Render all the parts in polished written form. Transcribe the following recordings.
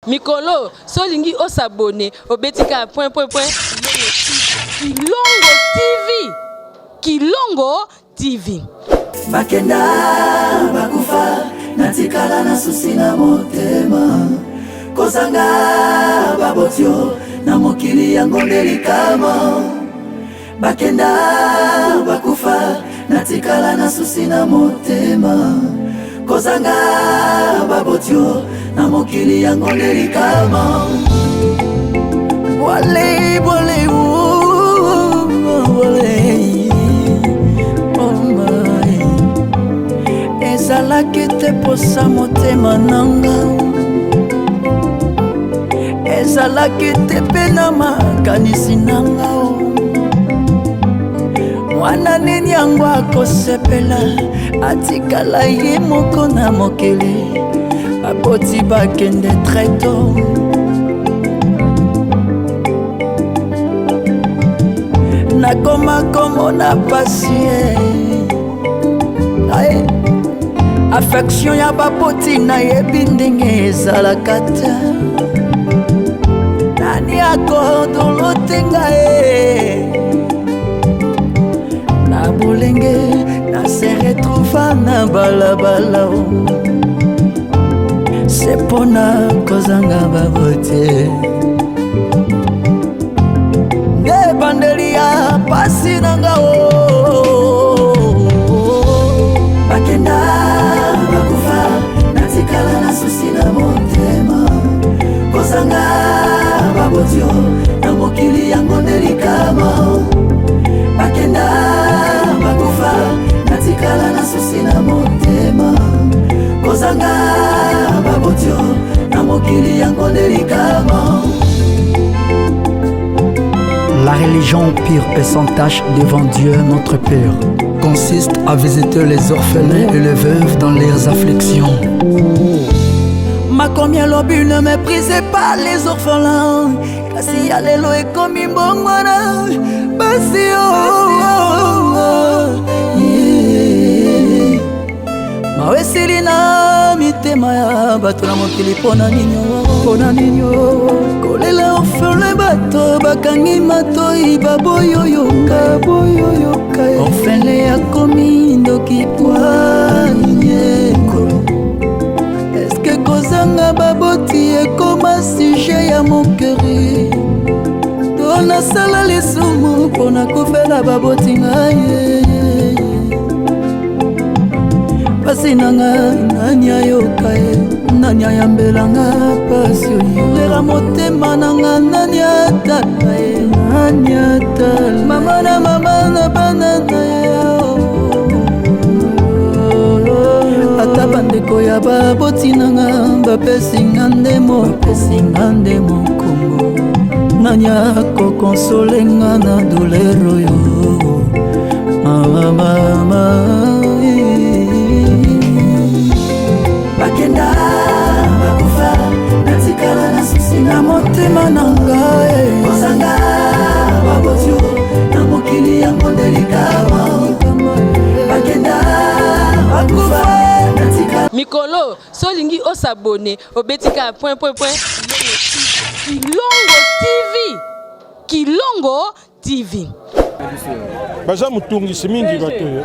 Mikolo so olingi o s'abonner obeti kaka point point point Kilongo TV Kilongo TV. Bakenda bakufa natikala na susi na motema kozanga babotio na mokili yango nde likama Bakenda bakufa natikala na susi na motema kozanga babotio na mokili yango nde likama bwale bwale bwale oh my ezalaki te posa motema nanga ezalaki te mpe na makanisi na nga mwana nini yango akosepela atikala ye moko na mokili baboti bakende très tôt nakoma komona pasi eh. Affection ya baboti nayebi ndenge ezalaka te nani akodolote ngai na bolenge na se retrouva na balabala se mpona kozanga baboti nde ebandeli ya pasi na nga o bakenda bakufa natikala na susi na motema kozanga babotio na mokili yango nde likama bakenda bakufa natikala na susi na motema kozanga babotio na mokili yango nde likama La religion pure et sans tache devant Dieu notre Père consiste à visiter les orphelins et les veuves dans leurs afflictions. Makomi alobi ne méprisez pas les orphelins kasi ya lelo ekomi mbongwana basi oh, oh, oh, yeah. Mawa esili na mitema ya bato na mokili mpo na nini mpo na nini kolela orphelin bato bakangi matoi baboyoyoka boyoyoka orphelin akomi ndoki pwanye kolo eske kozanga baboti ekoma sujet ya moquerie to nasala lisumu mpo nakufela baboti ngai pasi na nga nani ayoka ye nani ayambela nga pasi oyo lera motema na nga nani atala ye nani atala mama na mama na bana na ye ata bandeko ya baboti na nga bapesi nga nde mopesi nga nde mokongo nani akokonsole nga na douleur oyo Mama, mama, bakenda bakufa natikala na susi na motema na ngai kozanga babotio na mokili yango nde likama bakenda bakufa natikala Mikolo so olingi o s'abonner obeti kaka point point point Kilongo TV Kilongo TV. Baza mutungisi mingi bato oyo.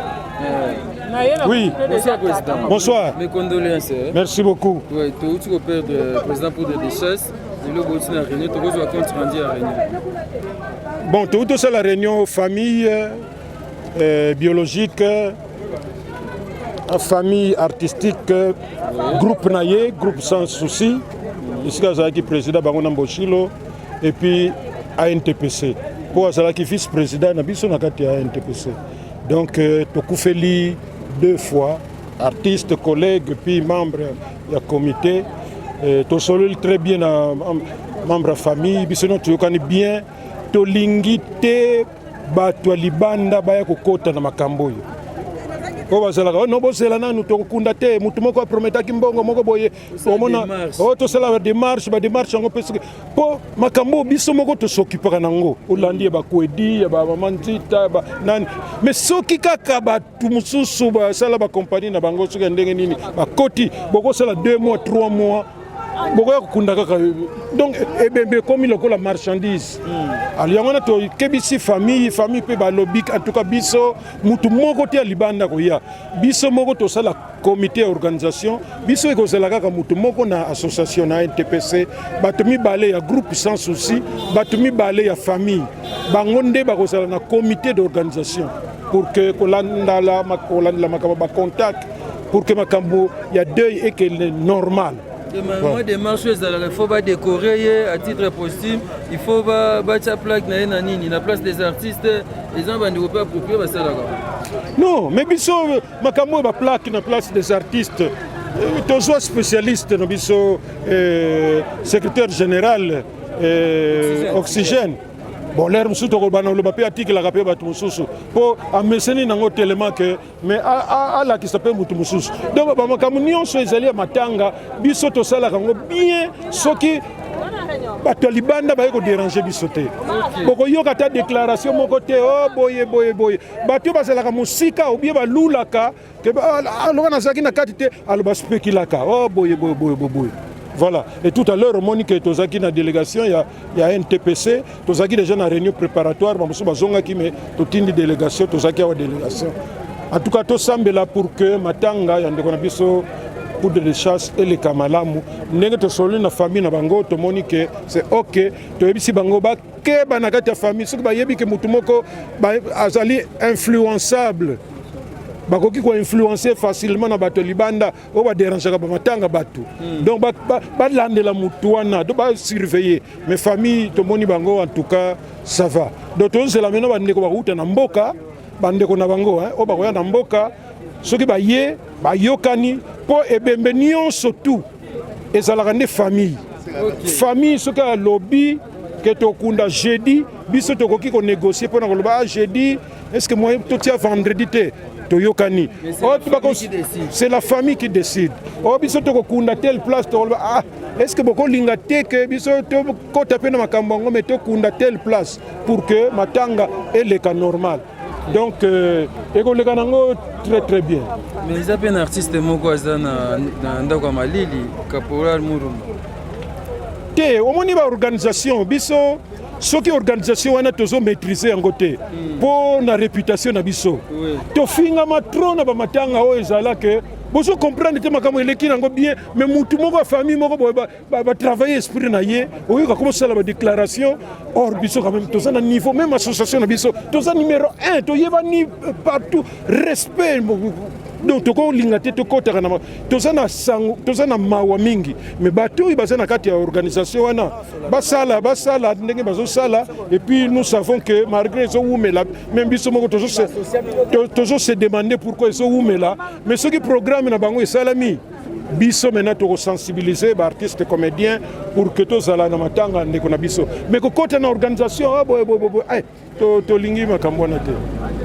Oui. Bonsoir président. Bonsoir. Mes condoléances. Hein. Merci beaucoup. Oui, tu as perdre euh, président pour des déchets. lelo bouti na réunion tokozwa compte rendu ya réunion. Bon, tout ça la réunion famille euh, biologique famille artistique oui. groupe na ye groupe sans souci esika azalaki président bango na mboshilo et puis ANTPC mpo azalaki vice président na biso na kati ya ANTPC donc euh, tokufeli deux fois artiste collègue puis membre ya comité euh, tosololi très bien na membre ya famille biso nyonso toyokani bien tolingi te bato ya libanda baya kokota na makambo oyo oyo bazalaka oh, no bozela nanu tokokunda te motu moko aprometaki mbongo moko boye omona oyo oh, tosala bademarche bademarche yango mpe mpo makambo oyo biso moko tosokipaka nango olandi ya bakwedi ya bamama nzita nani mais soki kaka bato mosusu basala bakompani na bango soki ya ndenge nini bakoti bokosala 2 mois 3 mois. Bokoya kokunda kaka, donc ebembe ekomi lokola marchandise. Alors yango wana tokebisi famille, famille mpe balobi, en tout cas biso mutu moko te ya libanda koya, biso moko tosala comité ya organisation. Biso ekozala kaka mutu moko na association na NTPC, bato mibale ya groupe Sans Souci, bato mibale ya famille, bango nde bakozala na comité d'organisation pour que kolandala kolandela makambo bacontact, pour que makambo ya deuil ekende normal. Mwa démarche oyo ezalaka, il faut badécorer ye à titre posthume, il faut batia plaque na ye na nini, na Place des Artistes, eza na bandeko mpe approprié basalaka. Non, mais biso makambo oyo baplaque na Place des Artistes, tozwa spécialiste na biso, secrétaire général Oxygène. Bon, l'heure mosusu tokoloba na oloba mpe atikelaka mpe bato mosusu mpo ameseni nango tellement que, mais alakisa mpe motu mosusu. Donc bamakambo nyonso ezali ya matanga, biso tosalaka yango bien. Soki bato ya libanda baye kodéranger biso te, bokoyoka ata déclaration moko te. O boye boye boye, bato oyo bazalaka mosika obie balulaka aloka nazalaki na kati te, alo baspekilaka o boye boye boye boye. Voilà. Et tout à l'heure, omoni ke tozalaki na délégation ya NTPC, tozalaki déjà na réunion préparatoire, bamosusu bazongaki, mais totindi délégation, tozalaki awa délégation. En tout cas, tosambela pour que matanga ya ndeko na biso Poudre de Chasse eleka malamu. Ndenge tosololi na famille na bango, tomoni ke c'est ok. Toyebisi bango bakeba na kati ya famille, soki bayebi ke motu moko azali influençable, bakoki koinfluencer facilement na bato ya libanda oyo badérangeaka bamatanga bato. Donc balandela motu wana, donc basurveiller. Mais famille, tomoni bango, en tout cas ça va. Donc tozela maintenant bandeko bakouta na mboka, bandeko na bango oyo bakoya na mboka, soki baye bayokani, mpo ebembe nyonso tu ezalaka nde famille. Famille soki alobi ke tokunda jeudi, biso tokoki konégocier mpona koloba: ah, jeudi, est ce que moyen totia vendredi te? Toyokani, c'est la famille qui décide. Oyo biso tokokunda telle place, tokoloba: ah, est ce que bokolinga te ke biso tokɔta mpe na makambo yango, mais tokunda telle place pour que matanga eleka normal? Donc ekoleka nango très très bien. Mais eza mpe na artiste moko aza na ndako ya malili, Caporal Murumba. Te, omoni baorganisation, biso soki organisation wana tozomaîtrise yango te, mpo na réputation na biso, tofingama trop na bamatanga oyo ezala ke bozo comprendre te, makambo eleki nango bien, mais mutu moko ya famille moko boye batravaille esprit na ye, oyoka komosala badéclaration. Or biso quand même toza na niveau, même association na biso toza numéro 1, toyebani partout, respect. Donc tokolinga te tokɔtaka na, toza na sango, toza na mawa mingi, mais bato oyo baza na kati ya organisation wana basala, basala ndenge bazosala. Et puis nous savons que malgré ezowumela, même biso moko tozo se demander pourquoi ezowumela, mais soki programme na bango esalami, biso maintenant tokosensibiliser baartiste comédien pour que tozala na matanga ndeko na biso. Mais kokɔta na organisation boye boye boye, tolingi makambo wana te.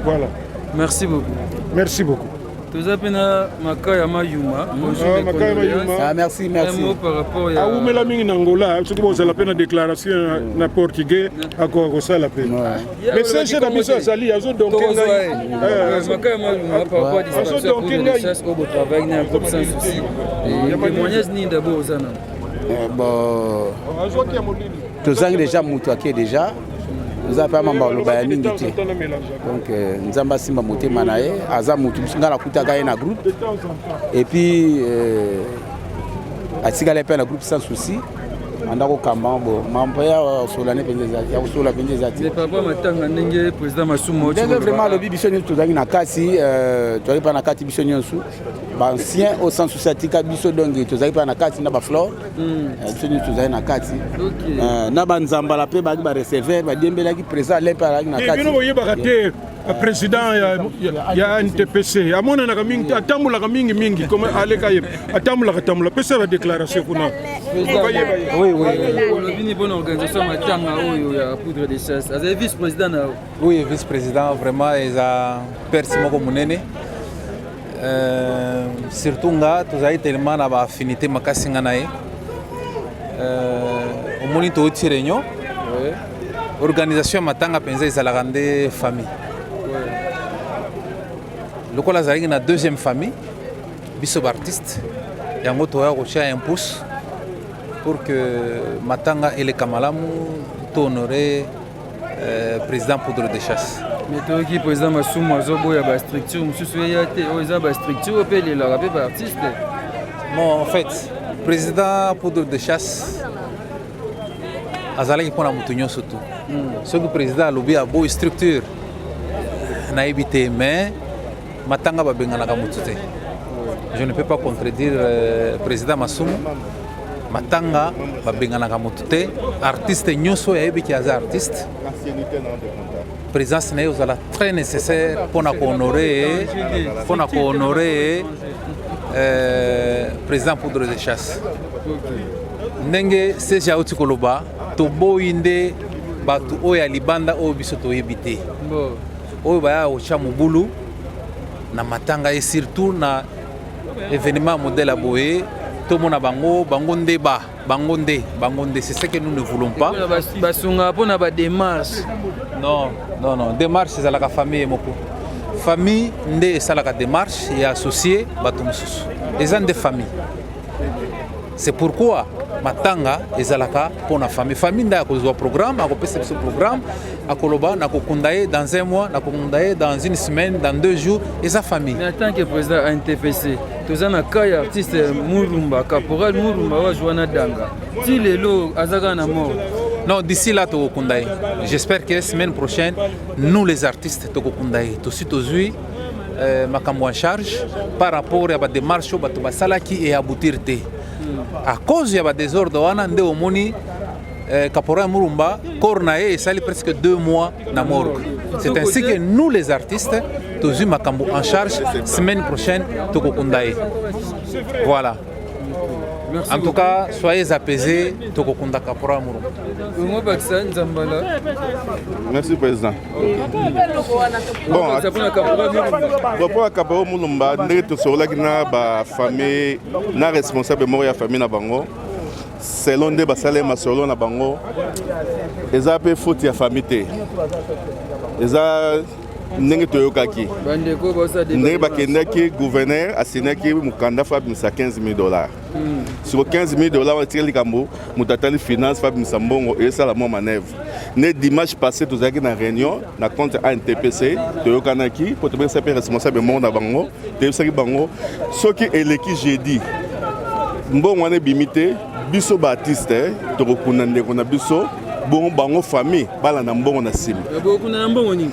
Voilà. Merci beaucoup. Merci beaucoup. Toza mpe na Makaya Mayuma. Makaya Mayuma. Ah, merci, merci. Un mot par rapport ya Awumela mingi na Angola. Soki bozala mpe na déclaration na portugais, akoka kosala mpe. Mais SG na biso azali azodonke ngai. Makaya Mayuma, par rapport à disparition pour de chasse oyo botravaille na groupe Sans Souci, témoignage nini d'abord oza na? Bon, tozangi déjà moto ake déjà, toza mpe amamba oloba ya mingi te. Donc Nzambe asimba motema na ye. Aza motu biso, ngai nakutaka ye na groupe et puis atikali mpe na groupe Sans Souci, anda kokamba bo mambo ya kosola ne mpenza, ya kosola mpenza eza te. Papa, matanga ndenge président Masumu ndenge vraiment alobi, biso nyonso tozalaki na kati, tozalaki mpa na kati, biso nyonso baancien au Sans Souci atika biso. Donc tozalaki mpa na kati na baflore, biso nyonso tozalaki na kati na banzambala mpe bazalaki bareceveur, badiembelaki président Alain mpe azalaki na kati. Bino boyebaka te, président ya NTPC amonanaka mingi te, atambolaka mingi mingi comme aleka ye atambolaka tambola, pesa badéclaration kuna. Olobi ni bonne organisation matanga oyo ya Poudre de Chasse, azali vice président na? Oui, vice président. Vraiment eza perte moko monene, surtout nga tozali tellement na baaffinité makasi nga na ye. Omoni touti réunion, organisation ya matanga mpenza ezalaka nde famille. Lokola azalaki na deuxième famille, biso baartiste yango toya kotia un pouce. Pour que matanga eleka malamu, to honorer président Poudre de Chasse. Mais toyoki président Masumu azoboya bastructure mosusu eya te, oyo eza bastructure oyo mpe elelaka mpe baartiste. Bon, en fait, président Poudre de Chasse azalaki mpona moto nyonso tu. Soki président alobi aboyi structure, nayebi te, mais matanga babenganaka motu te. Je ne peux pas contredire président Masumu. Matanga babenganaka motu te. Artiste nyonso oyo ayebiki aza artiste, présence na ye ozala très nécessaire mpona kohonorer président Poudre de Chasse. Ndenge SG auti koloba, toboyi nde bato oyo ya libanda oyo biso toyebi te, oyo baya kotya mobulu na matanga et surtout na événement modèle ya boye. Tomona bango, bango nde ba bango nde bango nde, c'est ce que nous ne voulons pas. Basungaka mpona badémarche. Non, non, non, démarche ezalaka famille moko. Famille nde esalaka démarche ya associé bato mosusu, eza nde famille. C'est pourquoi matanga ezalaka mpona famille. Famille nde akozwa programme, akopesa biso programme, akoloba nakokunda ye dans un mois, nakokunda ye dans une semaine, dans 2 jours. Eza famille. Mais en tant que président ANTPC, toza na cas ya artiste Murumba, caporal Murumba oyo azwa na danga, ti lelo aza kaka na mort. Non, d'ici là tokokunda ye. J'espère que semaine prochaine, nous les artistes tokokunda ye. Tosi tozwi makambo en charge par rapport ya badémarche oyo bato basalaki e aboutir te à cause ya badésordre wana. Nde omoni caporal Murumba, corps na ye esali presque 2 mois na morgue. C'est ainsi que nous les artistes tozwi makambo en charge. Semaine prochaine tokokunda ye. Voilà. Merci. En tout cas, soyez apaisés, tokokunda caporal Murumba. Ongo bakisa Nzambala. Merci, président. Bon, mpona caporal Murumba. Bon, mpo ya caporal Mulumba, ndenge tosololaki na bafamille, na responsable moko ya famille na bango, selon nde basala masolo na bango, eza mpe faute ya famille te, eza ndenge toyokaki bandeko basala. Ndenge bakendaki, gouverneur asignaki mokanda, fo abimisa 15 000 dollars. Siko 15 000 dollars wana etikali likambo moto atali finance, fo abimisa mbongo, esala mwa manœuvre. Nde dimanche passé tozalaki na réunion na compte ANTPC, toyokanaki mpo tobengisa mpe responsable moko na bango. Toyebisaki bango soki eleki jeudi, mbongo wana ebimi te, biso baartiste tokokunda ndeko na biso. Bongo bango famille balanda mbongo na nsima. Bokunda na mbongo nini?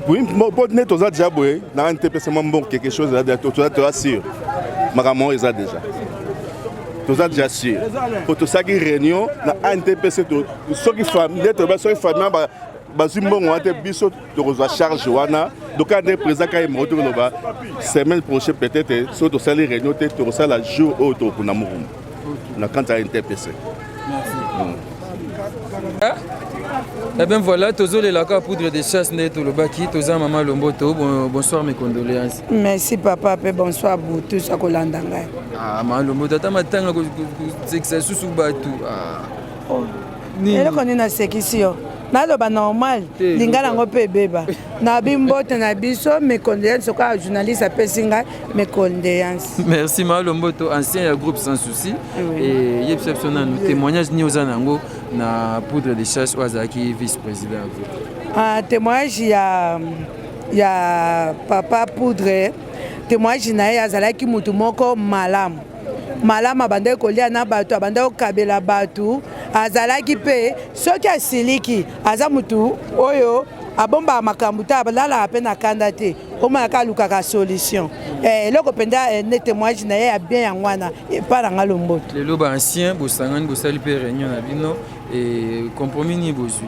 Oui, mpo nde toza déjà boye na ANTPC, mwa mbongo, quelque chose eza déjà, toza sûr. Makambo oyo eza déjà, toza déjà sûr, po tosalaki réunion na ANTPC. Soki nde toba, soki famille bazwi mbongo wana te, biso tokozwa charge wana. Donc nde président kaye moko tokoloba semaine prochaine, peut-être soki tosali réunion te, tokosala jour oyo tokokunda Murumba na kati ya ANTPC. Eh bien voilà, tozolelaka Poudre de Chasse. Nde tolobaki, toza mama Lomboto. Bon, bonsoir, mes condoléances. Merci papa, mpe bonsoir butu akolanda ngai. Ah, mama Lomboto, ata matanga kosekisa susu bato, ah. Oh. Eloko nini nasekisi yo? Naloba normal. Te, linga nango mpe ebeba na bimbote na biso. Mes condoléances, okoya journaliste apesi ngai mes condoléances. Merci, mama Lomboto, ancien ya groupe Sans Souci. Oui. Et yebisa biso nanu témoignage nini oza nango na Poudre de Chasse oyo azalaki vice président ya groupe. Ah, témoignage ya papa Poudre, témoignage na ye, azalaki mutu moko malamu malamu, abandaki kolia na bato, abandaki kokabela bato. Azalaki mpe soki asiliki, aza mutu oyo abombaka makambo te, alalaka mpe na kanda te, omonaka alukaka solution. Eloko mpenza nde témoignage na ye ya bien yango wana epa na nga Lomboto. Lelo baancien bosangani, bosali mpe réunion na bino e compromis nini bozwi?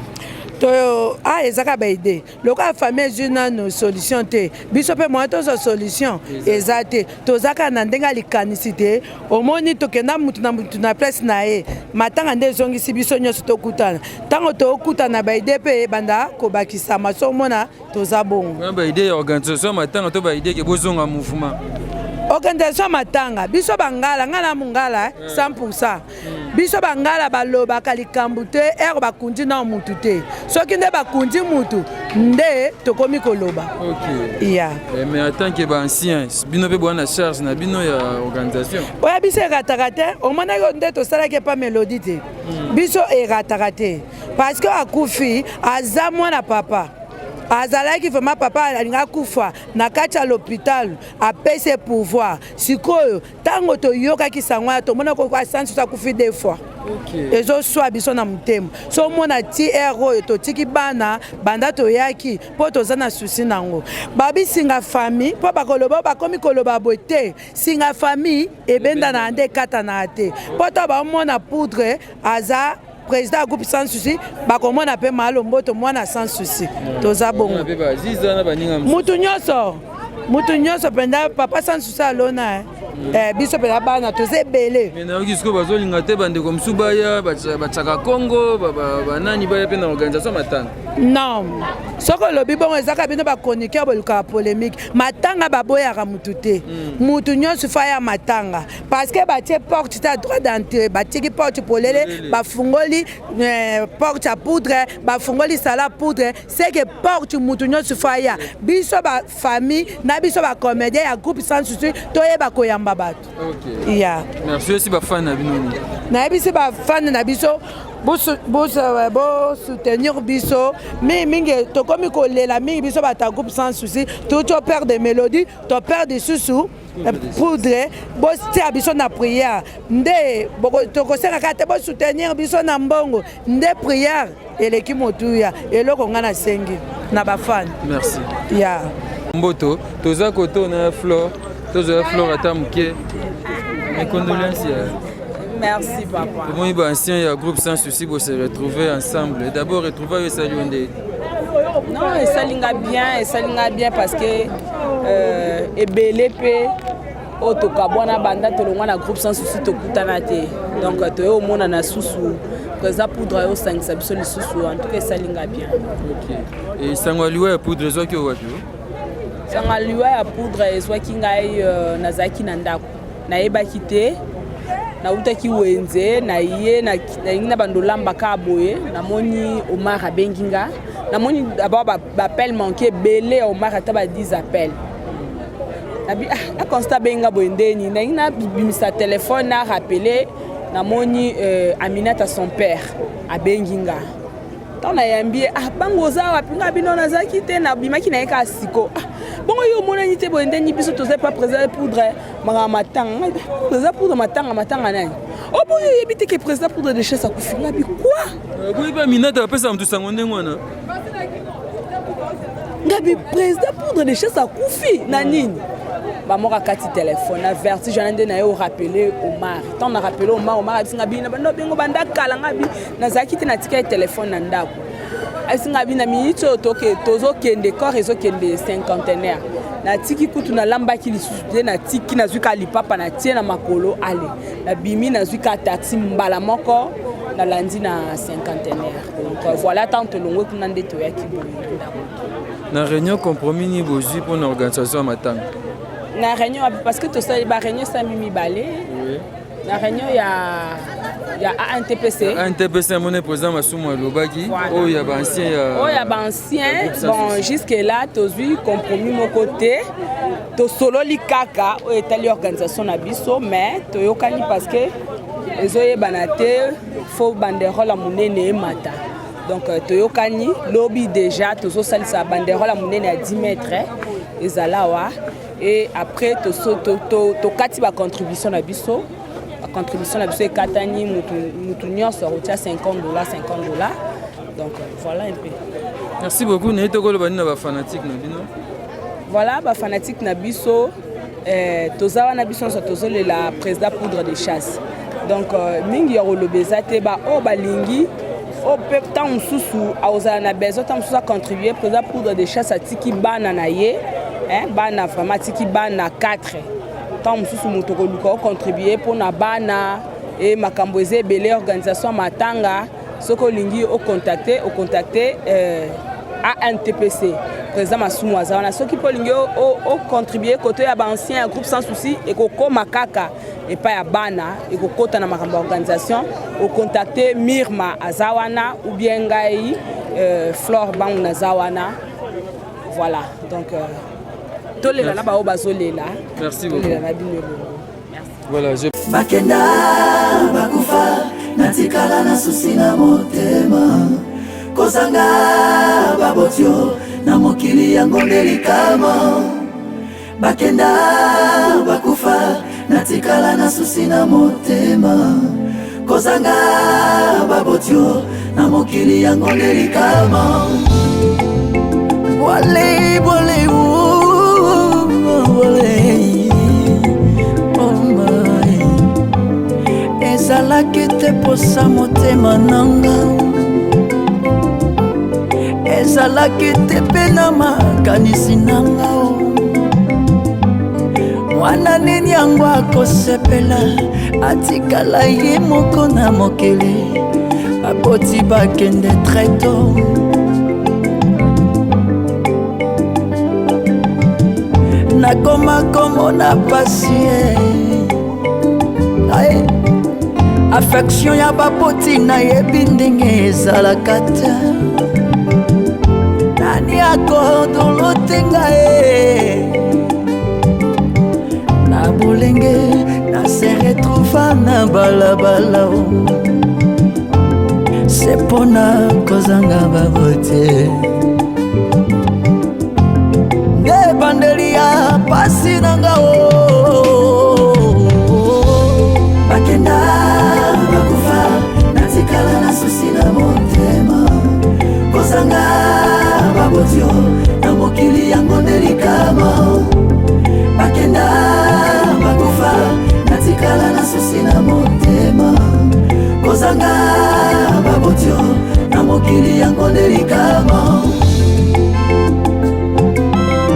To ah, ezaka baide lokola famille ezwi nano solution te, biso mpe moya tozwa solution eza te. Toza kaka na ndenge ya likanisi te. Omoni, tokenda mutu na mutu na place na ye. Matanga nde ezongisi biso nyonso tokutana. Ntango tokutana, baide mpe ebanda kobakisama. So omona toza bongo. Wana baide ya organisation ya matanga to baide ke bozonga mouvement? Organisation ya matanga, biso bangala, ngai na mongala 100 pourcent. Biso bangala balobaka likambo te ere bakundi nao mutu te. Soki nde bakundi mutu nde tokomi koloba. Okay. Yeah. Eh, mais en tant que baancien bino mpe boa na charge na bino ya organisation. Oya biso erataka te, omonaki nde tosalaki epa melodie te. Biso erataka te parce que akufi aza mwana papa. Azalaki vraiment papa alingi akufa na kati ya l'hôpital, apesi ye pouvoir. Sikoyo ntango toyokaki sango wana tomonaki asansusu akufi deux fois. Okay. Ezoswa biso na motema. So omona ti aire oyo totiki bana banda toyaki mpo toza na susi nango. Babisinga famille mpo bakoloba bakomi koloba boye te. Singa famille ebendana nde ekatana te. Mpo to baomona poudre aza président ya groupe sans souci, bakomona mpe malomboto mwana sans souci. Toza bongo. Mutu nyonso, mutu nyonso mpenza papa sans souci alona. Eh, biso mpenza bana toza ebele. Mais nayoki sikoyo bazolinga te bandeko mosusu baya batiaka Congo banani baya mpe na organisation matanga. Non, soki olobi bongo ezaka bino bachroniqueur bolukaka polémique. Matanga baboyaka mutu te. Mutu nyonso fa ya matanga parce que batie porte te ya droit d'entrée, batiki porte polele, bafungoli porte ya poudre, bafungoli sala poudre, c'est que porte mutu nyonso fa ya. Biso ba famille na biso ba comédien ya groupe sans souci toyeba koyamba bato. Okay. Yeah. Merci aussi ba fan na bino. Nayebisi ba fan na biso bosoutenir biso mingi mingi, tokomi kolela mingi biso bato ya groupe sans souci, tout to perdre de mélodie, to perdre lisusu poudre, botia biso na prière nde tokosengaka te bosoutenir biso na mbongo nde prière eleki motuya eloko nga nasengi na bafani. Merci. Yeah. Mboto toza koto na Flore, tozwa Flore ata moke. Mes condoléances. Merci papa. Tomoni ba ancien ya groupe sans souci bo se retrouver ensemble. D'abord retrouver yo esali yo nde? Non, esali nga bien, esali nga bien parce que ebele pe oyo tokabwana banda tolongwa na groupe sans souci tokutana te. Donc toye omona na susu président poudre ayo osangisa biso lisusu, en tout cas esali nga bien. Okay. Et sango ya liwa ya poudre ezwaki oyo wapi? Sango ya liwa ya poudre ezwaki ngai nazalaki na ndako. Nayebaki te, nautaki wenze na ye nalingi na bando lamba kaka boye, namoni Omar abengi nga, namoni d'abord ba appel manqué ebele ya Omar ata ba 10 appels. Nabi ah, na constat abengi nga boye ndeni, nalingi nabimisa telefone na rappeler, namoni Aminata son père abengi nga. Ntango nayambi ye, ah bango oza wapi? Nga bino nazalaki te, nabimaki na ye kaka siko. Ah, bongo yo omonani te boye ndeni, biso toza pa président poudre makambo matanga, président poudre matanga, matanga nani? O boyo oyebi te ke président poudre de chasse akufi? Nga bi quoi? Boyebi Aminata apesa motu sango ndenge wana. Nga bi président poudre de chasse akufi na nini? Bamoko akati telefone na vertige wana nde na ye orapele Omar. Ntango na rapele Omar, Omar abisi nga bino bando bengo banda kala, nga bi nazalaki te, natika ye telefone na ndako. Abisi nga bi na minute oyo tozokende, corps ezokende cinquantenaire, natiki kutu nalambaki lisusu te, natiki nazwi ka lipapa natie na makolo, ale nabimi nazwi ka taxi mbala moko nalandi na cinquantenaire. Donc voilà, tant tolongwe kuna nde toyaki boye ndako. Na réunion compromis ni bozwi mpona organisation ya matanga? Na réunion wapi? Parce que tosali ba réunion esami mibale. Na réunion ya ANTPC. ANTPC amoni président Masumu alobaki oyo ya baancien ya oyo ya baancien. Bon, jusque là tozwi compromis moko te, tosololi kaka oyo etali organisation na biso, mais toyokani parce que ezoyebana te, faut banderole ya monene emata. Donc toyokani lobi déjà tozosalisa banderole ya monene ya 10 mètres ezala awa, et après tokati bacontribution na biso. Bacontribution na biso ekatani, mutu nyonso akotia 50 dollars, 50 dollars. Donc voilà un peu. Merci beaucoup. Naye tokoloba nini na bafanatique na bino? Voilà, bafanatique na biso, toza wana biso nyonso tozolela président poudre de chasse. Donc mingi ya koloba eza te. Baoyo balingi, oyo mpe ntango mosusu akozala na besoin, ntango mosusu acontribue, président poudre de chasse atiki bana na ye, bana vraiment atiki bana 4. Ntango mosusu moto koluka ocontribue mpona bana e makambo eza ebele, organisation ya matanga, soki olingi ocontacte, ocontacte. ANTPC président Masumu aza wana. Soki mpe olingi ocontribue koto ya baancien ya groupe sans souci, ekokoma kaka epai ya bana, ekokota na makambo ya organisation. Ocontacte Mirma aza wana, ou bien ngai Flore Bangu naza wana. Voilà, donc tolela na baoyo bazolela, tolela na bino elongo. Voilà, je... Bakenda bakufa, natikala na susi na motema, kozanga babotio na mokili yango nde likama. Bakenda bakufa, natikala na susi na motema, kozanga babotio na mokili yango nde likama. Bwale, bwale, bwale, oh my. Ezalaki te posa motema nanga, ezalaki te mpe na makanisi nanga. Mwana nini yango akosepela atikala ye moko na mokili, baboti bakende très tôt. Nakoma komona pasi, aye affection ya baboti nayebi ndenge ezalaka te. Nani akodolo te ngai na bolenge na se retrouva na balabala, se mpona kozanga baboti nde ebandeli ya pasi na nga o. Bakenda bakufa, natikala na susi na motema, kozanga babotio na mokili yango nde likama. Bakenda bakufa, natikala na susi na motema, kozanga babotio na mokili yango nde likama.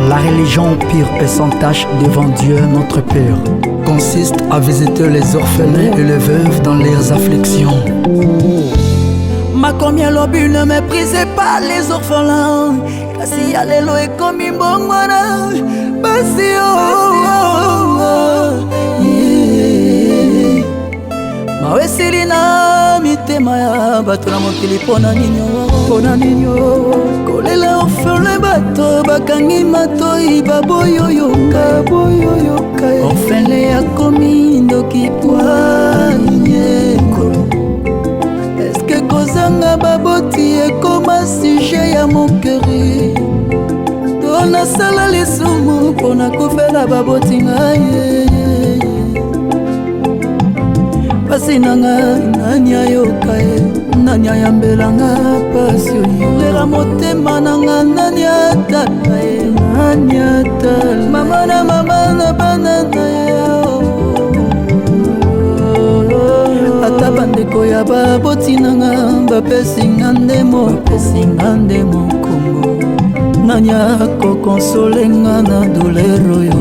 La religion pure et sans tache devant Dieu notre Père consiste à visiter les orphelins et les veuves dans leurs afflictions. Makomi alobi ne méprisez pas les orphelins, kasi ya lelo ekomi mbongwana basi mawa esili na mitema ya bato na mokili. Mpona nini, mpona nini kolela orphelin? Bato bakangi matoi, baboyoyoka, boyoyoka. Orphelin akomi ndoki poignekolo. Eske kozanga baboti ekoma sujet ya moquerie? To nasala lisumu mpona kufela baboti ngai? Pasi na ngai nani ayoka ye? Nani ayambelanga pasi oyo? Lela motema na nga nani atala ye? Nani atala mama na mama na bana na ye? Ata bandeko ya baboti na nga bapesi nga ndemo, bapesi nga nde mokongo. Nani akokonsole nga na douleur oyo?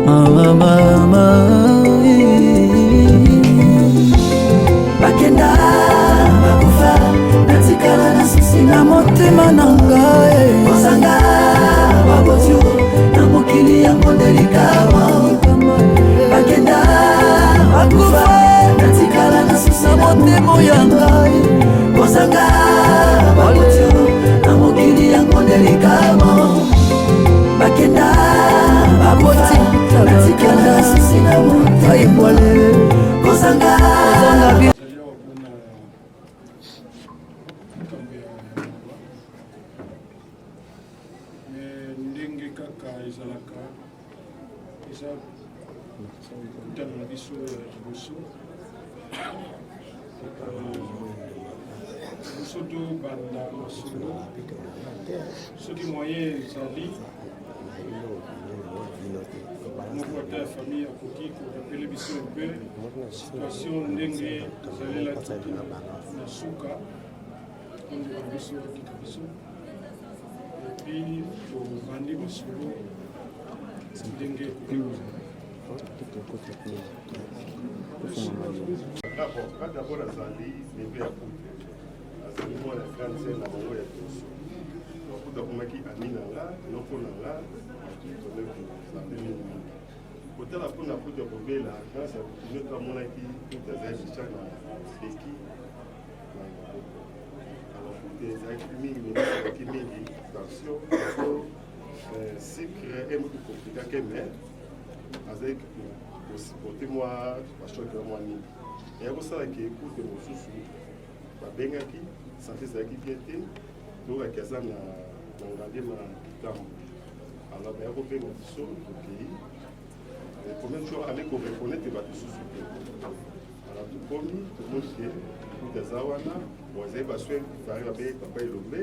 Mama, mama. Bakenda bakufa, natikala na susi na motema na ngai, kozanga babotio na mokili yango nde likama. Bakenda bakufa, natikala na susi na motema ya ngai, kozanga babotio na mokili yango nde likama. Bakenda baboti, natikala na susi na motema, kozanga. Ndenge kaka ezalaka, eza kutana na biso ya liboso. Liboso tobanda masolo, soki moyen ezali, moko ata ya famille akoki korappeler biso un peu situation ndenge ezalelaki na suka ondeko na biso akika biso, et puis tobandi masolo ndenge ekoki kozala. D'abord, nga d'abord azali neveu ya couple, azali mwana grande sœur na bango ya liboso. Kutu akomaki ami na nga, noko na nga, tozali kozala mpe mingi mingi. Kotala mpo na kutu ya kobela, grâce ya nyoto amonaki kutu azali deja na beki na maboko. Alors kutu ezalaki mingi, ezalaki mingi tension, euh, sucre emoki komplikake mais azalaki kosupporte mwa bachoc mwa mingi. Eya kosala ke kutu mosusu babengaki sante ezalaki bien te toyokaki aza na ngaliema kitambo alors baya kobenga biso tokei premier jour ale koreconnaitre bato susu te alors tokomi tomoni ke kuta aza wana bon ezali basoin fare babe papa elombe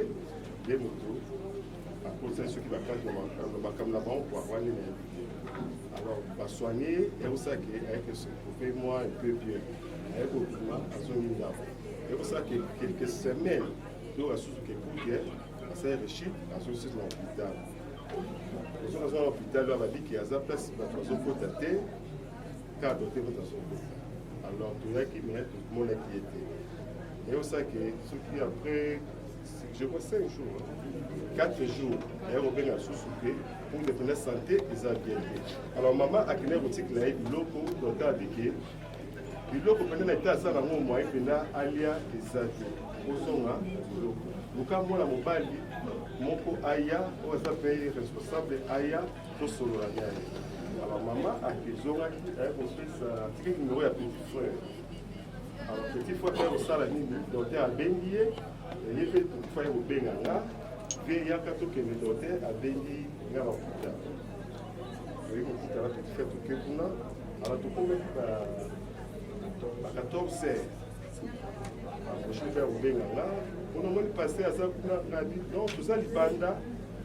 nde moto akosaki soki bakati makambo na bango kua wani nayebi te alors basoigne ye yakosala ke ayeke se retrouve moi un peu bien aye kobima azongi ndako ekosala quelques semaines to asusu ke kuke asali rechute azongi susu na hôpital ozonga aza na hôpital oyo babiki aza place bato bazokota te cadre te moto azokota alors toyaki mais tomonaki ye te eyosala ke soki après je crois 5 jours 4 jours aye kobenga lisusu te pour dependa santé eza bien te alors mama akendaki kotikela ye biloko docteur abike biloko mpenza na ete aza nango moyen mpenza alia eza te ozonga biloko luka mwana mobali moko aya oyo aza mpe responsable aya tosolola na ye alors mama akezongaki aye kopesa atikaki nimero ya petit frère alors petit frère aye kosala nini docteur abengi ye ye mpe petit frère aye kobenga nga ve yaka tokende docteur abengi nga bakuta toyei kokutana petit frère toke kuna Alors tokomaki ba ba 14 heures approche mpe akobenga nga mpona omoni paster aza kuna nabi non toza libanda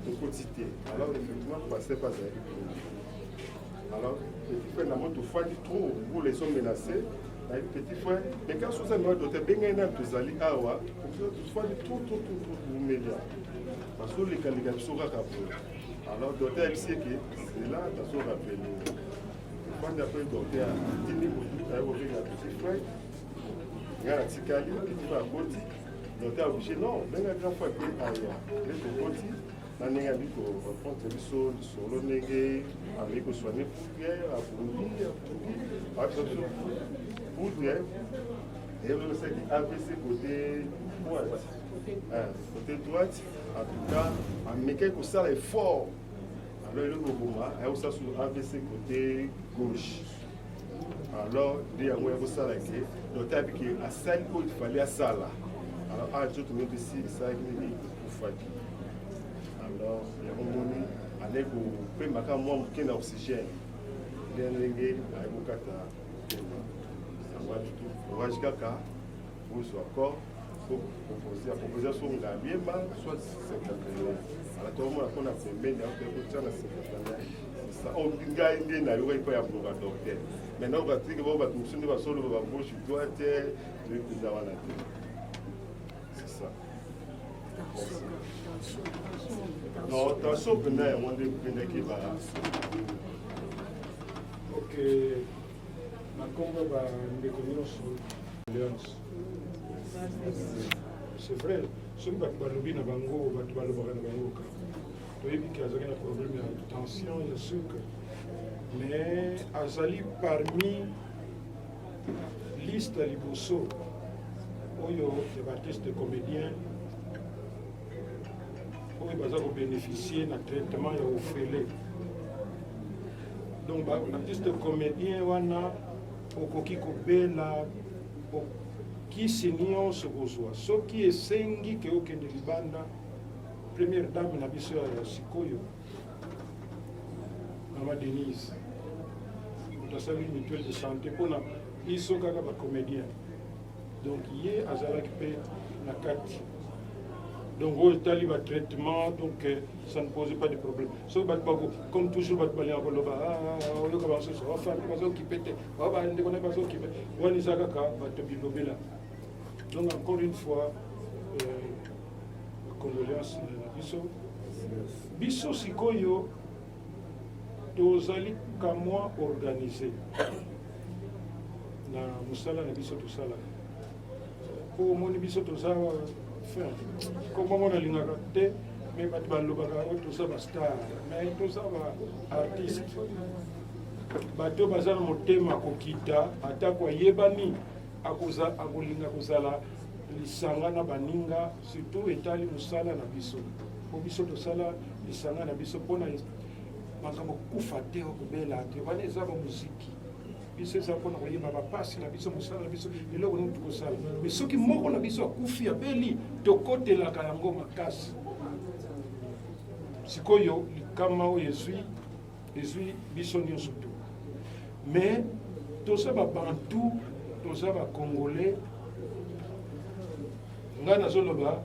tokoti te alors effectivement paster mpe azalaki kuna alors petit frère na moi tofandi trop mbula ezo menace nayebi petit frère mais kasi oza mewa dote bengai nani tozali awa tofandi trop trop trop trop bomelia bazolekaleka biso kaka boye alors dote ayebisi eke zela nazo rappele Fanda pe docteur atindi motu aye kobenga petit frère ngai natikali petit frère akoti docteur oblige non benga grand frère mpe aya nde tokoti na ndenge abi koreprendre biso lisolo ndenge ameki kosoigne poudre abundi abundi abisa biso poudre eyebisaki avc côté droite côté droite en tout cas amekaki kosala effort Alors eloko koboma aya kosala su avc côté gauche alors nde yango ya kosala ke docteur abi ke asali oyo ifale asala alors awa nzoto nyoto esi esalaki nini ekufaki alors yango moni aleki kopemaka mwa moke na oxygène nde ndenge aye kokata pema yango atutu courage kaka bozwa corps propose apropose so ngaliema soit cinquantenaire ala tokomona mpona pembeni yango toyei kotya na cinquantenaire oyo ngai nde nayokaki mpo ya mboka docteur maintenant okatiki bao bato mosusu nde basoloba ba gauche droite toyei mpenza wana te c'est ça non tension mpenza yango nde ependaki ba ok na nkombo bandeko nyonso Condoléances. C'est vrai, soki bato balobi na bango, bato balobaka na bango kaka. Toyebi ke azalaki na problème ya tension, ya sucre, mais azali parmi liste ya liboso oyo ya baartiste comédien oyo baza kobénéficie na traitement ya ofele. Donc baartiste comédien wana Okoki kobela kisi nionso kozua soki esengi ke okende libanda première dame na biso ya sikoyo mama Denise moto asali mutuelle de santé mpona biso kaka ba comédien donc ye azalaki mpe na kati donc oyo etali ba traitement donc euh, ça ne posait pas de problème soki bato bako comme toujours bato balingaka koloba ah, ah, ah, oyoka basusu bafami bazokipe te bandeko na bazokipe wana eza kaka bato bilobela donc encore une fois euh, condoléance na biso biso sikoyo tozali kamwa organise na mosala na biso tosalaka po omoni biso toza fin kombo ngo nalingaka te. Mais bato balobaka yango, toza bastar, mais toza baartiste, bato baza na motema kokita, atako ayebani, akolinga kozala lisanga na baninga, surtout etali mosala na biso, mpo biso tosala lisanga na biso mpona makambo kokufa te, okobela te, wana eza bamuziki. Biso eza mpona koyeba bapasi na biso, mosala na biso, eloko nini tokosala. Mais soki moko na biso akufi, abeli, tokotelaka yango makasi. Sikoyo likama oyo ezwi biso nyonso to, mais toza babantu, toza bacongolais. Ngai nazoloba,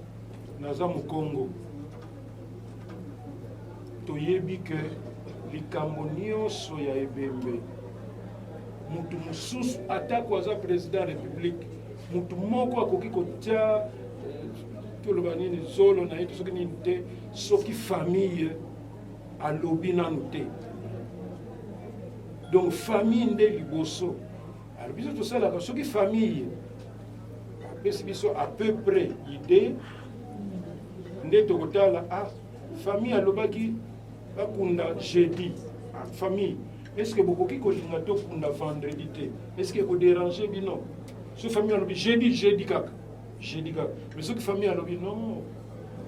naza mokongo. Toyebi ke likambo nyonso ya ebembe, mutu mosusu, atako aza président ya république, mutu moko akoki kotia, toloba nini, zolo na ye to soki nini te, soki famille alobi nanu te. Donc famille nde liboso. Alors biso tosalaka, soki famille apesi biso à peu près idée nde tokotala. Ah, famille alobaki bakunda jeudi. Ah, famille, est ce que bokoki kolinga tokunda vendredi te? Est ce que ekodérange bino? So famille alobi jeudi, jeudi kaka, jeudi kaka. Mais soki famille alobi non,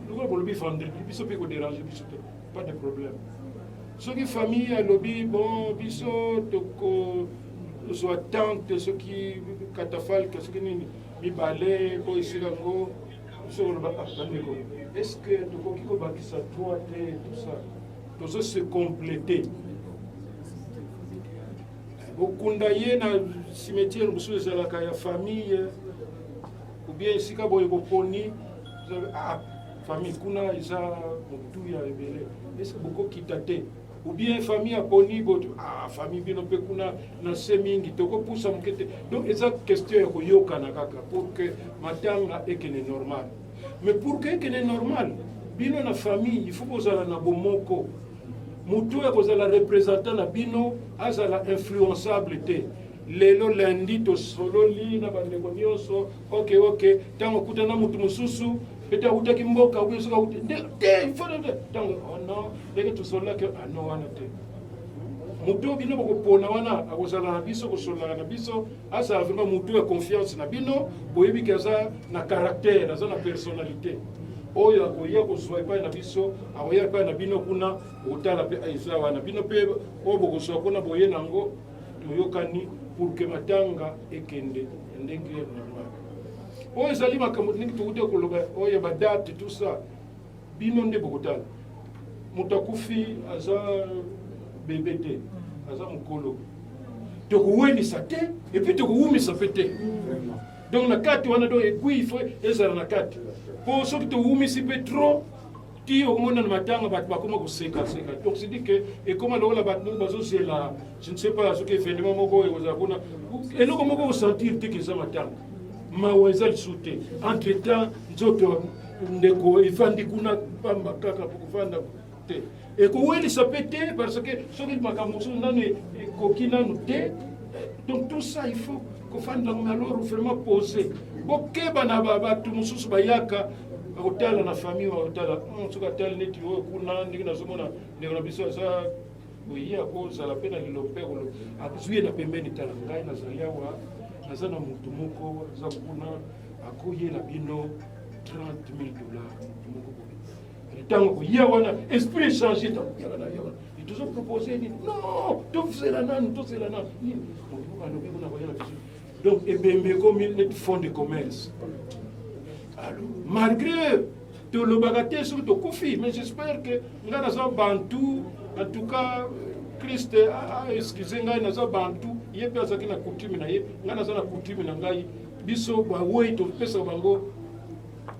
lokola bolobi vendredi, biso mpe kodérange biso te, pas de problème. Soki famille alobi bon, biso tokozwa tente, soki catafalque, soki nini, mibale, po esika yango, biso koloba: ah, bandeko, est ce que tokoki kobakisa trois te? Tout ça tozo se compléter. Bokunda ye na cimetière mosusu ezalaka ya famille ou bien esika boye boponi. Ah, famille, kuna eza motuya ebele, est-ce bokokita te? Ou bien famille aponi boto: ah, famille, bino mpe kuna na se mingi, tokopusa moke te? Donc eza question ya koyokana kaka pour que matanga ekende normal. Mais pour que ekende normal, bino na famille, il faut bozala na bomoko. Motu oyo akozala représentant na bino azala influençable te. Lelo lundi tosololi na bandeko nyonso, ok. Ntango okutana motu mosusu, pete awutaki mboka, obi soki awuti te, il faut ntango, oh non, ndenge tosololaki, ah non, wana te. Motu oyo bino bokopona wana akozala na biso, kosololaka na biso, azala vraiment motu ya confiance na bino. Boyebi ke aza na caractère, aza na personnalité oyo akoya kozwa epai na biso, akoya epai na bino kuna okotala mpe eza wana. Bino mpe oyo bokozwa kuna, boye nango, toyokani pour que matanga ekende ya ndenge normal. Oyo ezali makambo ndenge tokuti koloba, oyo ya badate, tout ça, bino nde bokotala. Moto akufi aza bebe te, aza mokolo. Tokowelisa te et puis tokowumisa mpe te. Donc na kati wana, donc ekui, il faut ezala na kati, mpo soki towumisi mpe trop, ti okomona na matanga bato bakoma kosekaseka. Donc c'est dit que ekoma lokola bato moko bazozela, je ne sais pas soki événement moko oyo ekozala kuna, eloko moko kosentir te ke eza matanga. Mawa eza lisusu te. Entre temps nzoto ndeko efandi kuna pamba kaka po kofanda te, ekowelisa mpe te, parce que soki makambo mosusu nanu ekoki nanu te. Donc tout ça, il faut kofanda yango. Mais alors vraiment posé, bokeba na bato mosusu bayaka bakotala na famille, bakotala soki atali neti oyo kuna, ndenge nazomona ndeko na biso aza boye, akozala mpe na liloba mpe akoloba, azwi ye na pembeni: tala, ngai nazali awa, naza na motu moko aza kuna, akoyela bino 30 000 $. Motu moko boye, ntango koya wana, esprit échange, ntango koyaka na ya wana, tozopropose nini? Non, tozela nanu, tozela nanu nini, motu moko alobi kuna koyela biso. Donc ebembe ekomi neti fond de commerce. Alors malgré tolobaka te soki tokufi, mais j'espère que ngai naza bantu, en tout cas Christ excuse ngai, naza bantu, ye mpe azalaki na coutume na ye, ngai naza na coutume na ngai. Biso bawei topesaka bango,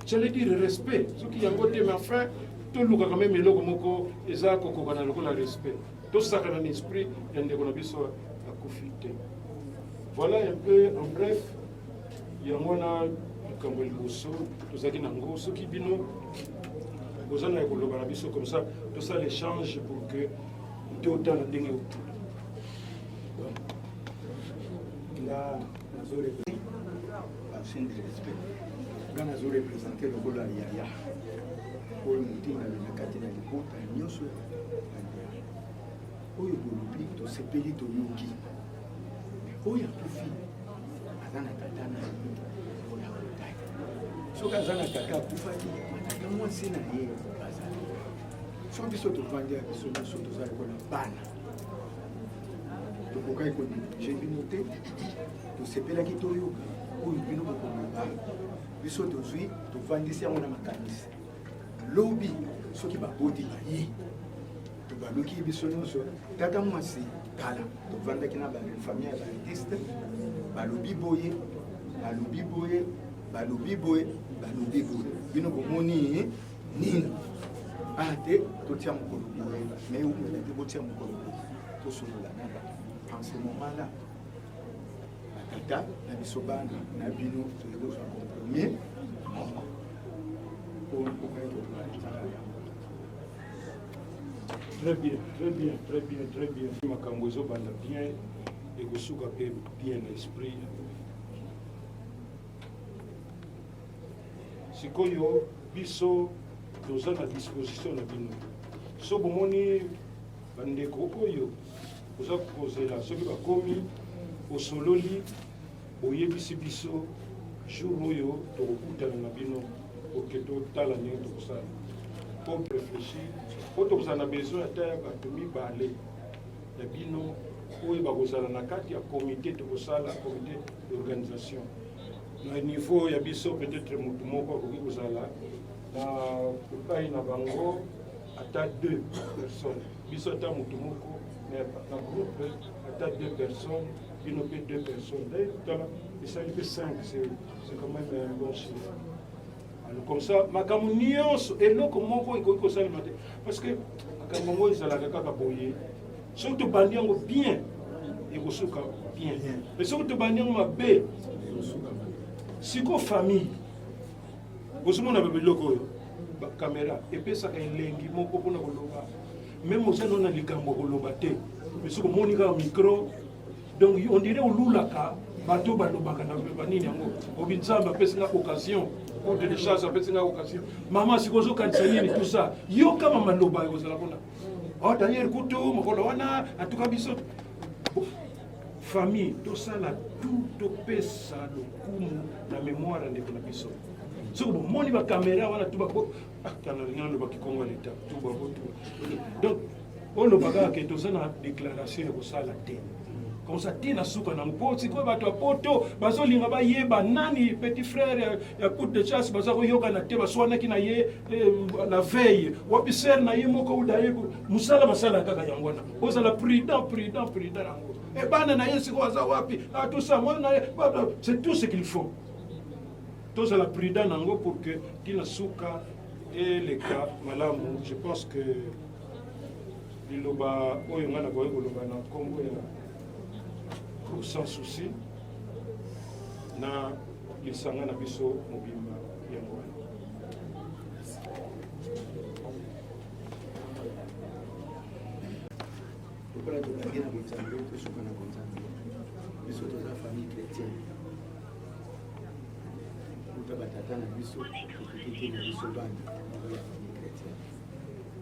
j'allais dire respect, soki yango te, mais enfin tolukaka même eloko moko eza kokokana lokola respect, tosakana na esprit ya ndeko na biso akufi te. Voilà un peu en bref. Yango wana likambo ya liboso tozalaki nango. Soki bino boza na ya koloba na biso, comme ça tosala échange pour que totala ndenge okende. Nga nazo ancien de respect, nga nazo représente lokola yaya. Oyo motindami na kati na libota nyonso ya bandeko. Oyo bolobi tosepeli toyoki. Oyo akufi aza na tata na ye oyo akotaki. Soki aza na tata akufaki, tata mwasi na ye azali. Soki biso tovandi ya biso nyonso toza lokola bana, tokokaki koneglige bino te, tosepelaki toyoka oyo bino bokoloba. Biso tozwi tovandisi yango na makanisi. Lobi soki baboti baye, tobaluki biso nyonso, tata mwasi tala, tovandaki na bafamille ya baartiste, balobi boye, balobi boye, balobi boye, balobi boye, bino bomoni nini? Ah te, totia mokolo boye, mais eumela te, botia mokolo boye, tosolola na bato. En ce moment là, batata na biso bana na bino toyei kozwa compromis moko mpo okokaki kozala yango. Très bien, très bien, très bien, très bien. Makambo ezobanda bien, ekosuka mpe bien na esprit. Sikoyo biso toza na disposition na bino. So bomoni bandeko oyo oza kozela soki bakomi, osololi, oyebisi biso jour oyo tokokutana na bino oke totala ndenge tokosala po réfléchir, po tokozala na besoin ata ya bato mibale ya bino oyo bakozala na kati ya comité tokosala, comité d'organisation na niveau ya biso. Peut-être motu moko akoki kozala na epai na bango, ata deux personnes, biso ata motu moko, mais na groupe ata deux personnes, bino mpe deux personnes. D'ailleurs tala esali mpe 5, c'est quand même un bon chiffre. Alors comme ça makambo nyonso eloko moko ekoki kosalema te, parce que makambo yango ezalaka kaka boye. Soki tobandi yango bien, ekosuka bien, mais soki tobandi yango mabe, siko famille bozomona babiloko oyo bakamera epesaka elengi moko mpona koloba, meme oza no na likambo ya koloba te, mais soki omoni kaka micro, donc on dirait olulaka bato balobaka na banini yango, obi Nzambe apesi nga occasion, ordre de chasse apesi nga occasion. Mama sikoyo ozokanisa nini? Tout ça yoka mama loba ekozala kuna. Oh d'ailleurs kutu mokolo wana atuka biso famille tosala tout topesa lokumu na mémoire ya ndeko na biso. Soki bomoni bakamera wana tu bako nalingi naloba kikongo ya leta tu bako tu, donc oloba kaka ke toza na déclaration ya kosala te comme ça te na suka nango, mpo sikoyo bato ya poto bazolinga bayeba nani petit frère ya coup de chasse, baza koyokana te, baswanaki na ye la veille, wapi sere na ye moko uda ye mosala basala kaka yango wana. Ozala prudent, prudent, prudent yango. E bana na ye sikoyo aza wapi? Ah, tout ça mwana na ye, c'est tout ce qu'il faut. Tozala prudent nango pour que tina suka eleka malamu. Je pense que liloba oyo ngai nakoki koloba na nkombo ya groupe Sans Souci na lisanga na biso mobimba yango wana. Lokola tobandi na bonzambe, tosuka na bonzambe. Biso toza famille chrétienne, kuta batata na biso tokoki te na biso bana ya famille chrétienne.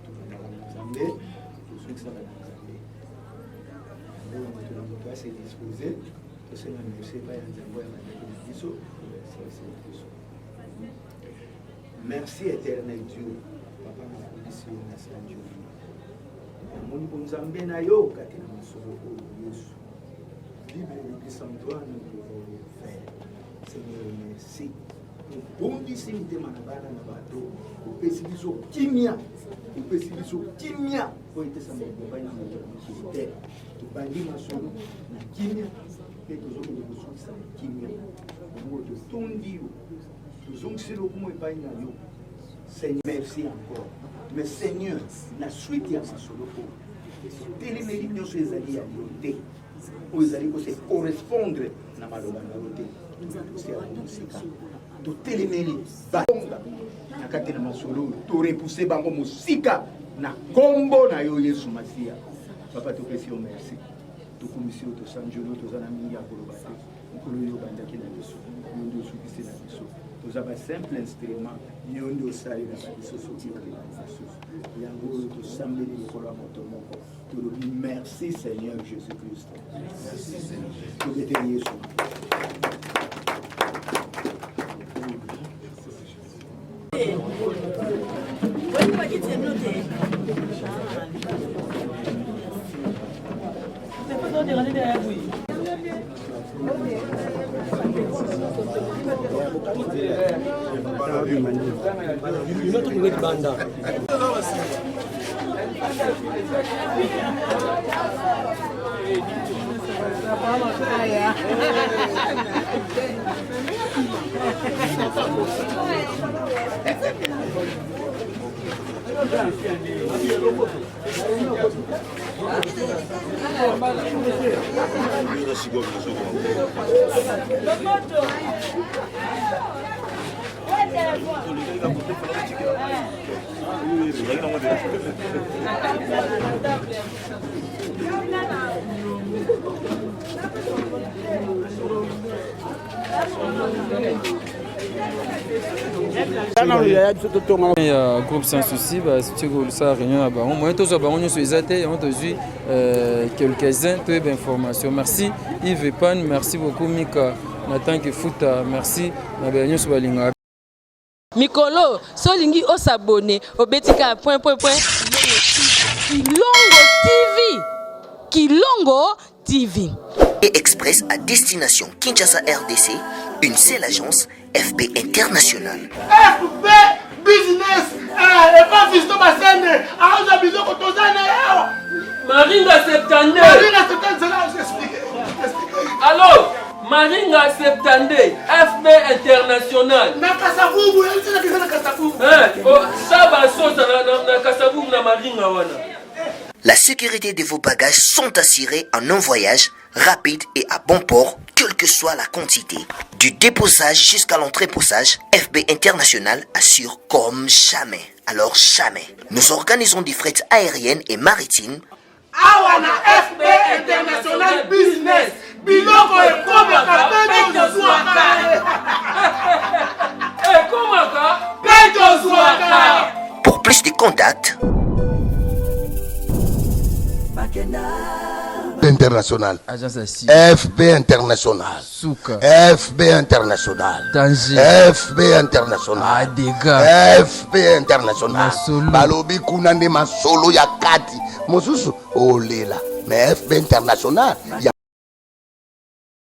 Tobandaka na Nzambe, tozongisaka na Nzambe. Yango moto na moto ase dispose, tosenga merci epai ya Nzambe oyo abandaki na biso, oyo biso. Merci éternel Dieu, papa nakolisi yo na sanjoli, namoni bonzambe na yo kati na masolo oyo. Yesu, Bible elobi sans toi nous pouvons rien faire. Seigneur, merci, obondisi mitema na bana na bato, opesi biso kimia, opesi biso kimia oyo epesama epai na moto ya mokili te. Tobandi masolo na kimia mpe tozokende kosukisa na kimia. Yango totondi yo, tozongisi lokumu epai na yo. Seigneur, merci encore. Mais Seigneur, na suite ya masolo oyo, telemeli nyonso ezali ya yo te, oyo ezali kose correspondre na maloba na yo te, mosika. Totelemeli bango na kati na masolo oyo, torepousse bango mosika na nkombo na yo Yesu Masiya. Papa, topesi yo merci, tokumisi yo, tosanjoli yo. Toza na mingi ya koloba te. Mokolo oyo obandaki na biso, yo nde osukisi na biso. Toza ba simple instrument, yo nde osalelaka biso soki oleka lisusu. Yango oyo tosambeli lokola moto moko, tolobi merci Seigneur Jésus Christ. Tobeteli Yesu. Ya groupe Sans Souci basuti kosala réunion na bango, moyen tozwa bango nyonso eza te, yango tozwi quelques-uns toyeba information. Merci Yves Epan, merci beaucoup Mika na tant que Futa, merci na baye nyonso balingaka. Mikolo so olingi osabone, obeti kaka point point point Kilongo TV, Kilongo TV. Et Express à destination Kinshasa RDC, une seule agence FB International. FB Business, epa Fiston Basende, aza biloko toza na awa. Maringa 72. Maringa 72, c'est là, j'explique. Allô, Maringa 72, FB International. Na Kasavubu, na na Kasavubu. Eh, oh, saba sosa na na, na Kasavubu na Maringa wana. La sécurité de vos bagages sont assurées en un voyage rapide et à bon port, quelle que soit la quantité. Du déposage jusqu'à l'entreposage, FB International assure comme jamais. Alors jamais. Nous organisons des frais aériennes et maritimes. Awa na FB International Business, biloko ekomaka mpe tozwaka. Ekomaka mpe tozwaka. Pour plus de contacts, International. FB International. Suka. FB International. Danger. FB International. Adega. FB International. Balobi kuna nde masolo ya kati. Mosusu olela. Mais FB International ya.